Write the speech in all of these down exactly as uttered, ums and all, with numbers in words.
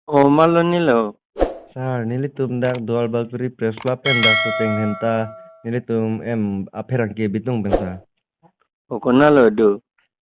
O, malo nilo. Sir, nelitum dak Duar Bagori Press Club pen dak Socheng Dhenta, nelitum em apherangke bitung pen sir. O, konatlo do?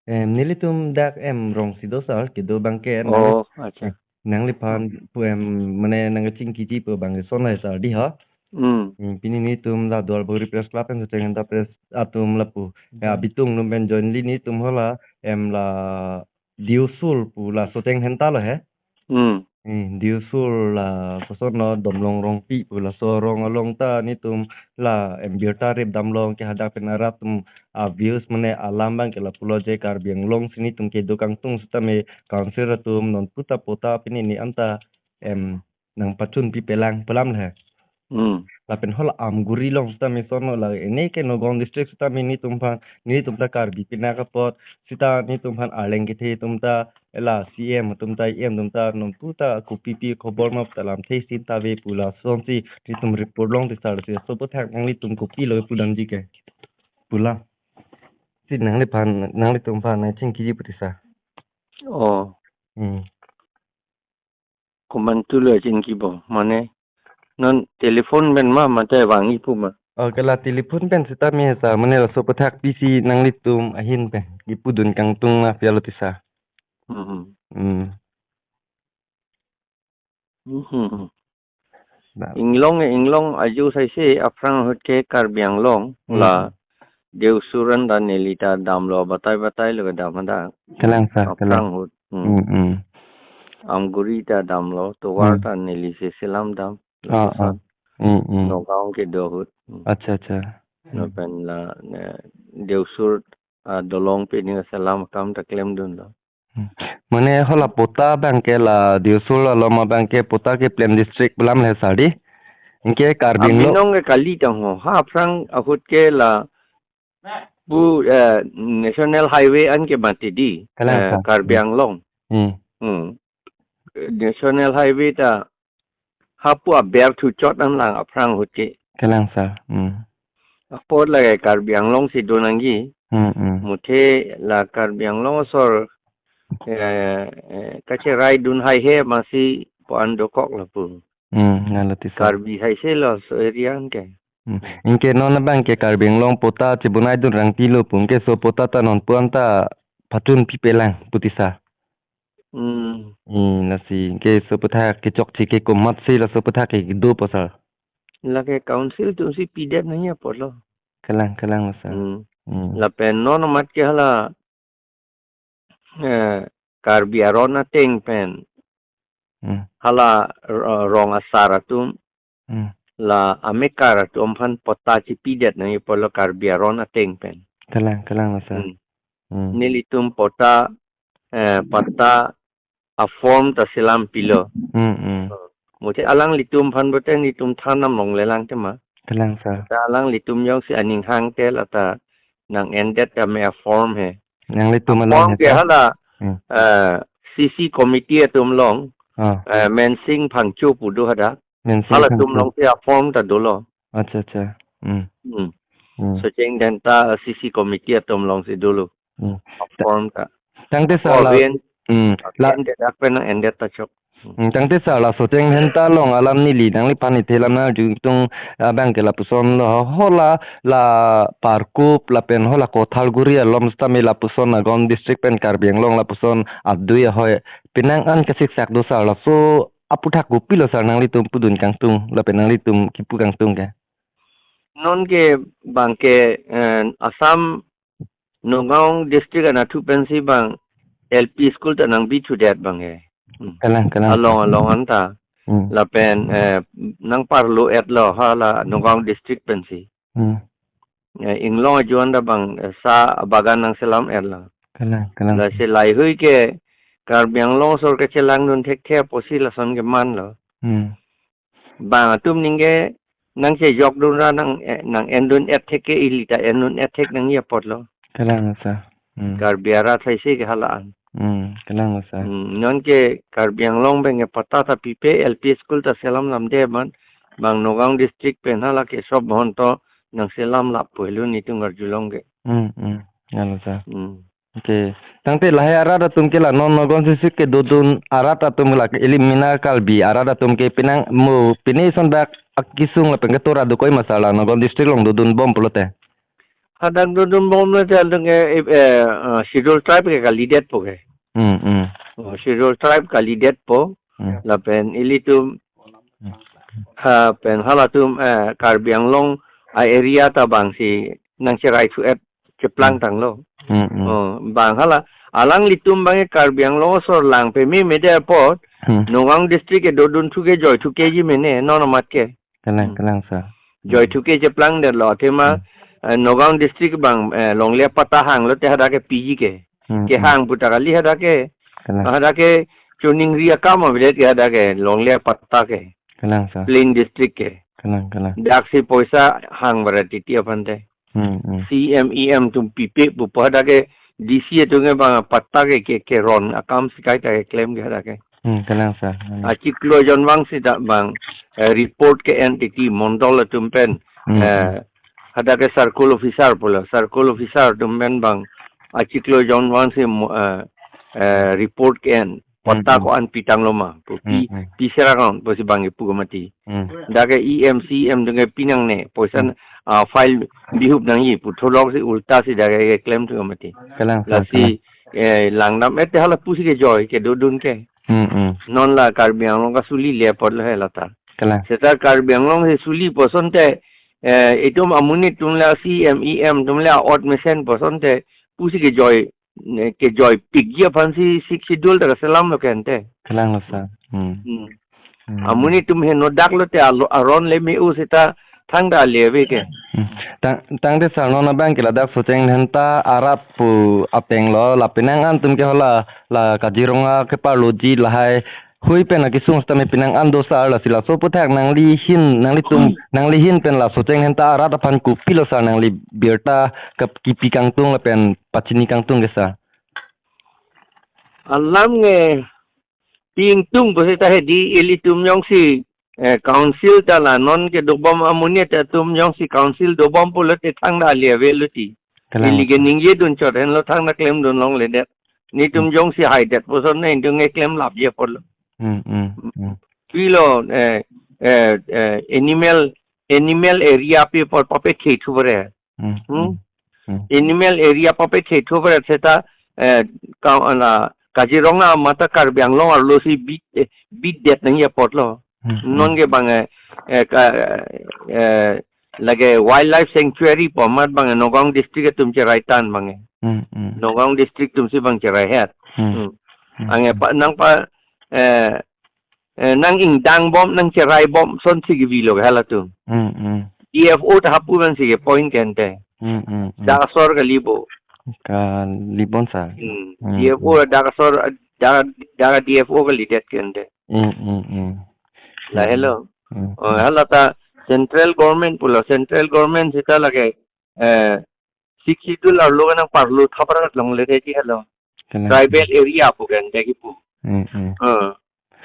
Em, nelitum dak em rong si do sir, kedo abangke em. O, acha. Nangliphan pu em mane nangkachingkiji pu abangke son hai sir di ha. Hmm. Hmm, pini nelitum la Duar Bagori Press Club pen Socheng Dhenta Press atum lapu. Ya, hmm, bitung atum pen jointly nelitum hala em la Diu Sur pu la Socheng Dhenta lo he. Hmm. Hmm, Diu Sur la kosonlo Domlong Rongpi pu laso arong along ta nelitum la em birta rip damlo, anke hadak pen arat atum a views mane alam abangke lapulo je Karbi Anglong si nelitum kedo kangtung sitame council atum non puta patta pini ni anta em nangpachun pipelang pu alam le. Hmm. Lapen hala Amguri along sitame sonlo la ene ke Nagaon district sitame nelitum aphan, nelitum ta Karbi pinak apot sita nelitum aphan arleng kethe atum ta la C M atum ta, E M atum ta non puta kopi pi khobor ma ta lamthe isi ta ave pu lasonsi nelitum report longte sir, si laso aphuthak nanglitum kopilo pu damji ke pu alam. Si nangliphan, nanglitum aphan nangchingkiji pu ti sir. O. Hmm. Komantulo chingki bo, mane non telephone pen ma mate vangji pu ma? O, ke la telephone pen sitame sir, mane laso aphuthak pisi nanglitum ahin pen kipudun kangtung ma pi alo ti sir. Hmm. Hmm. Hmm. Ba- Inglong, inglong aju saise aphrang ahut ke Karbi Anglong, hmm, la Diu Sur anta neli ta damlo, batai batai lo kedam hadak. Kalang sir, kalang. Aphrang ahut. Hmm. Hmm, hmm. Amguri ta damlo, tovar, hmm, ta neli si selam dam. Ah, ah. Lapuson. Hmm, hmm. Nagaon kedo ahut. Hmm. Acha, acha. Hmm. Lapen la, ne, Diu Sur, ah, dolong pen ni selam akam ta klemdunlo. Hmm. Mane hala patta abangke la Diu Sur along abangke patta ke plain district pu alam le sir di. Anke Karbi Anglong. Aminong ke kali tang ho. Ha aphrang ahut ke lapu, eh, National Highway an ke mati di, kalang, eh, sir, Karbi Anglong. Hmm. Hmm. National Highway ta hapu aber thuchot an lang aphrang ahut ke. Kalang sir. Hmm. Apot lake Karbi Anglong si do nangji. Hmm, hmm. Muthe la Karbi Anglong asor, eh, eh, kacherai dun haihe masi pu an dokok lapu. Hmm, nalo ti sir. Karbi saise laso area anke. Hmm. Anke non abangke Karbi Anglong patta chibonai dun rangpi lo pu, anke laso patta ta non pu anta pachun pipelang pu ti sir. Hmm. Hmm, lasi, anke laso aphuthak kechokche ke komatsi laso aphuthak kedo pu sir? Lake council atum si pidet nangji apotlo. Kalang, kalang lo sir. Hmm. Hmm. Lapen non amat ke hala, eh, Karbi aron ateng pen. Hmm. Hala, eh, rong asar atum. Hmm. La amekar atum aphan patta chipidet nangji apotlo Karbi aron ateng pen. Kalang, kalang lo sir. Hmm. Hmm. Nelitum patta, eh, patta a form ta selam pilo. Hmm, hmm. Muthe alanglitum aphan pulote nelitum than nam longle lang tema. Kalang sir. Ta alanglitum jongsi aning hangte la ta nang-endet tame a form he. Nanglitum a along form he ke ta? Hala, hmm, eh, C C committee atum along, ah, eh, Mensing Phangcho pu do hadak. Mensing Phangcho. Halatum alongsi a form ta dolo. Acha, acha. Hmm. Hmm. Hmm. Socheng Dhenta C C committee atum alongsi dolo. Hmm. A form ta. Tangte sir la, oh, ben. Hmm. La, ben de dak pen nang-endet ta chok. Hmm, tangte sir la Socheng Dhenta along alam neli nangliphan ithelam nangjitung abangke lapuson lo, hala la Parkup lapen hala Kathalguri along sitame lapuson Nagaon district pen Karbi Anglong lapuson adui ahoi penang an kasiksak do sir, laso aphuthak kopilo sir nanglitum pudun kangtung lapen nanglitum kipu kangtung ke? Non ke abangke, eh, Assam Nagaon district anatthu pensi abang L P school ta nangbi thudet abang he. Hmm. Kalang, kalang. Along, along anta. Hmm. Lapen, eh, nangparlo-etlo hala Nagaon district pensi. Hmm. Eh, inglong ajo anta abang, eh, sa bagan nangselam-etlo. Kalang, kalang. Lasi laheihui ke Karbi Anglong asor kachelangdun thekthe apotsi lason kemanlo. Hmm. Bang atum ningke nangchejokdun ra nang, eh, nang-endun-et thek ke ili ta endun-et thek nangji apotlo. Kalang sir. Hmm. Karbi arat saise ke hala an. Hmm, kalang sir. Hmm, non ke Karbi Anglong abangke patta ta pipe, L P school ta selam lamde abang, bang Nagaon district pen hala Kesop Mahanta nangselam lap pu helo nelitum arjulong ke. Hmm, hmm. Nalo sir. Hmm. Okay. Tangte lahai arat atum ke la non Nagaon District kedodun arat atum la ke ili mena Karbi arat atum ke penang mo pine ason dak akesung lapen ketora dokok ma sar la Nagaon District along dodunbom pulote? Hadak dodunbom pulote along ke, eh, eh, Schedule Tribe ke kalidetpo ke. Hmm, hmm. Oh, Schedule Tribe kalidetpo. Hmm. Lapen ilitum, hmm, ha, pen halatum, eh, Karbi Anglong a-area ta bang si nangcherai thu-et cheplang, hmm, tanglo. Hmm, hmm. Oh, bang hala, alanglitum bang e Karbi Anglong asor lang pememede apot, hmm, Nagaon District kedodun thu ke joi thu keji mene, non amat ke. Kalang, hmm, kalang sir. Joi, hmm, thu ke cheplangdetlo, athema, hmm, eh, Nagaon District bang, eh, longle apatta hanglote hadak ke piji ke. Hmm, hmm. Kehang puta kali hadak ke. Kalang. Hadak ke choningri akam avedet ke hadak ke longle apatta ke. Kalang sir. Plain District ke. Kalang, kalang. Daksi poisa hang barat titi aphan te. Hmm, hmm. C M, E M atum pipe pupo hadak ke D C atum ke bang apatta ke, ke, keron akam si kaita keklem ke hadak ke. Hmm, kalang sir. Hmm. Achiklo ajon vang sita bang, eh, report ke-en titi mondol atum pen, hmm, eh, hmm, hadak ke circle officer pulo, circle officer atum pen bang achiklo ajon vang si mo-, eh, eh, report ke-en. Patta, hmm, hmm, ko-an pitanglo ma pu pi, hmm, hmm, pi sera account pusi bang ipu ke mati. Hmm. Dak ke E M, C M atum ke pinangne, poisa, hmm, ah, file bihup nangji pu tholok si ulta si dak ke klem thu ke mati. Kalang sir, lasi, kalang, eh, langdam-et te hala pusi kejoi kedodun ke. Hmm, hmm. Non la Karbi Anglong kasuli le apotlo he lata. Kalang. Seta Karbi Anglong si sulipo asonte, eh, itum amonit atum la C M, E M atum la ot mesenpo asonte pusi kejoi, ne, kejoipikji aphan si Sixth Schedule ta kaselamlo ke ante. Kalanglo sir. Hmm. Hmm. Hmm. Amonit atum henodak lote alo-, aron le me-o seta thangta ale ave ke. Hmm. Tang, tangte sir non abang ke ladak Socheng Dhenta arat pu apenglo, la penang an atum ke hala la Kaziranga keparloji lahai hui pen akesung sitame penang an do sir, lasi laso aphuthak nanglihin, nanglitum, nanglihin pen la Socheng Dhenta arat aphan kopilo sir nangli birta kap-, kipi kangtung lapen pachini kangtung ke sir? Alam nge pingtung pusi ta hedi ilitum jongsi, eh, council ta la non kedobom amonit atum jongsi council dobom pulote thangta ale avelo ti. Kalang. Ili ke ningjedun chot henlo thangta klemdun longledet. Netum, hmm, jongsi haidetpo ason netum ke klemlapji apotlo. Hmm, hmm, hmm. Pilo, eh, eh, eh, animal, animal area pi apot papethe thu pore. Hmm, hmm? Hmm, hmm. Animal area papethe thu pore seta, eh, ka-, la, Kaziranga mate Karbi Anglong arlo si bit, eh, bitdet nangji apotlo. Hmm, hmm. Non ke bang, eh, eh, ka, eh, lake wildlife sanctuary pu amat bang, eh, Nagaon District atum cherai tang bang, eh. Hmm, hmm. Nagaon District atum si bang cherai het. Hmm. Hmm. Hmm, ange, hmm, pa, nangpa, eh, eh, nang-ingdangbom, nangcheraibom asonsi kevilo ke halatum. Hmm, hmm. D F O ta hapu bang si ke point ke ante. Hmm, hmm, hmm. Dak asor kalipo. Kalibon sir. Hmm. Hmm, D F O, hmm, dak asor, dak, dak D F O kalidet ke ante. Hmm, hmm, hmm. Lahelo. Hmm. Oh, hala ta central government pulo, central government seta lake, eh, Sixth Schedule arlo ke nangparlo thap rat longledetji helo. Kalang. Tribal area pu ke ante kipu. Hmm, hmm. Eh,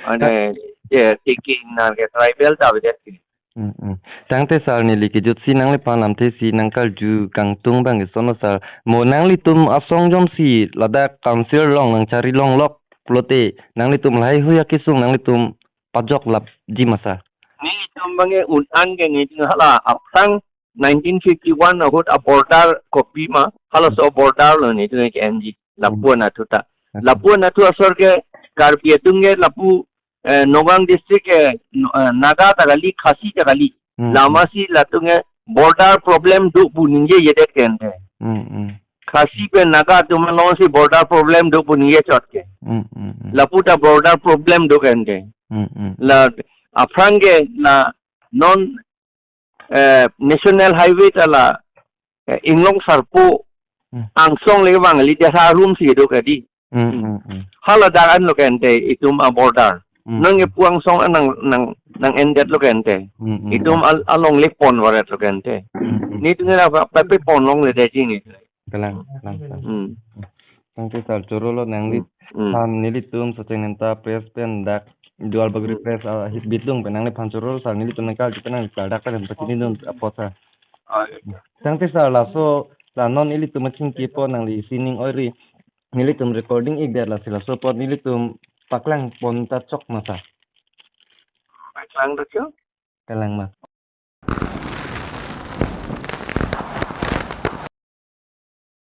ane, eh, tiki nar ke tribal ta avedet ke. Hmm, hmm. Tangte sir neli kejutsi nangliphan lamthe si nangkarju kangtung bang ke lason lo sir. Mo nanglitum asong jongsi ladak council along nangchari longlok pulote nanglitum lahai hui akesung nanglitum pajoklapji ma sir? Netum bang ke un-an ke netum hala aphrang nineteen fifty-one ahut a-border kopima, halaso border lo netum ke-enji. Lapu, hmm, anatthu ta. Acha. Lapu anatthu asor ke Karbi atum ke lapu, eh, Nagaon District ke, no, eh, Naga ta kali, Khasi ta kali. Hmm. Lama si latum ke border problem do pu ningjejedet ke ante. Hmm, hmm. Khasi pen Naga atum along si border problem do pu ningje chot ke. Hmm, hmm, hmm. Lapu ta border problem do ke ante. Hmm, hmm. La aphrang ke la non, eh, National Highway ta la, eh, Inglong Sarpo, hmm, angsong le bang li desa room si do ke di. Hmm, hmm, hmm. Hala dak anlo ke ante itum a-border. Hmm. Non ke pu angsong an nang, nang, nang-endetlo ke ante. Hmm, hmm. Itum al-, alongle pon varetlo ke ante. Hmm, hmm. Netum ke la pa, pa, pe pon longledetji ne. Kalang, kalang, kalang. Hmm. Tangte sir chorolo nangli, hmm, hmm, than nelitum Socheng Dhenta press pen dak Duarbagori, hmm, press, ah, hit bitlung pen nangliphan chorolo sir nelitum nangkarju pen nangli klardak pen pachinidun apot sir. Ah, iya. Tangte sir laso la non ilitum achingki apot nangli sining oiri nelitum recording ik det, lasi laso apot nelitum paklang pon ta chok ma sir? Paklang ta chok. Kalang ma.